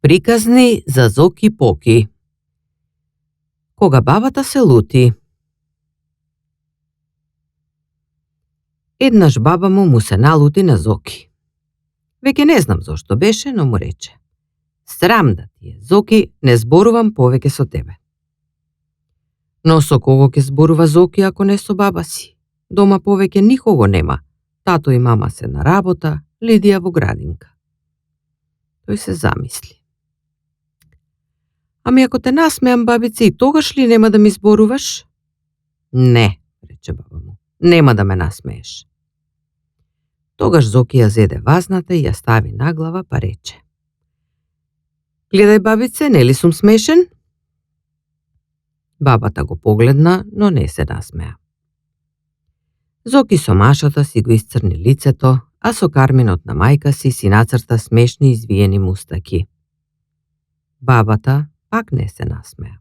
Приказни за Зоки Поки. Кога бабата се лути. Еднаш баба му се налути на Зоки. Веќе не знам зошто беше, но му рече: "Срам да ти е, Зоки, не зборувам повеќе со тебе." Но со кого ќе зборува Зоки ако не со баба си? Дома повеќе никого нема. Тато и мама се на работа, Лидија во градинка. Тој се замисли. "Ами ако те насмеам, бабице, и тогаш ли нема да ми зборуваш?" "Не," рече баба му, "нема да ме насмееш." Тогаш Зоки ја зеде вазната и ја стави на глава, па рече: "Гледај, бабице, нели сум смешен?" Бабата го погледна, но не се насмеа. Зоки со машата си го исцрни лицето, а со карминот на мајка си нацрта смешни извиени мустаки. Бабата пак не се насмеа.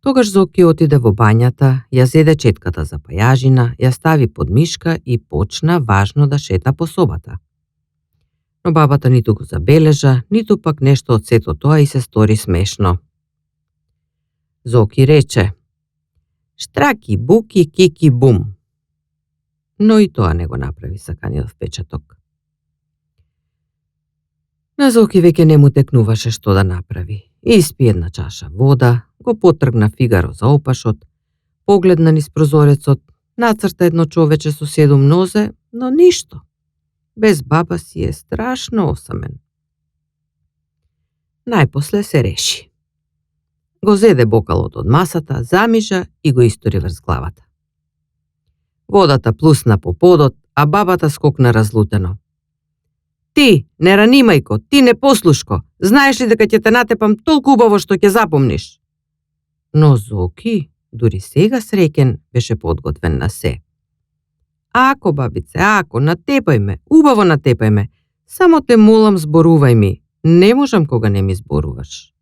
Тогаш Зоки отиде во бањата, ја зеде четката за пајажина, ја стави под мишка и почна важно да шета по собата. Но бабата ниту го забележа, ниту пак нешто од сето тоа и се стори смешно. Зоки рече: "Штраки, буки, кики, бум." Но и тоа не го направи саканиот впечаток. На Зоки веќе не му текнуваше што да направи. Испи една чаша вода, го потргна фигаро за опашот, погледна низ прозорецот, нацрта едно човече со 7 нозе, но ништо. Без баба си е страшно осамен. Најпосле се реши. Го зеде бокалот од масата, замижа и го истори врз главата. Водата плусна по подот, а бабата скокна разлутено. "Ти, неранимајко, ти непослушко, знаеш ли дека ќе те натепам толку убаво што ќе запомниш?" Но Зоки, дури сега среќен, беше подготвен на се. "Ако, бабице, ако, натепај ме, убаво натепај ме, само те молам зборувај ми, не можам кога не ми зборуваш."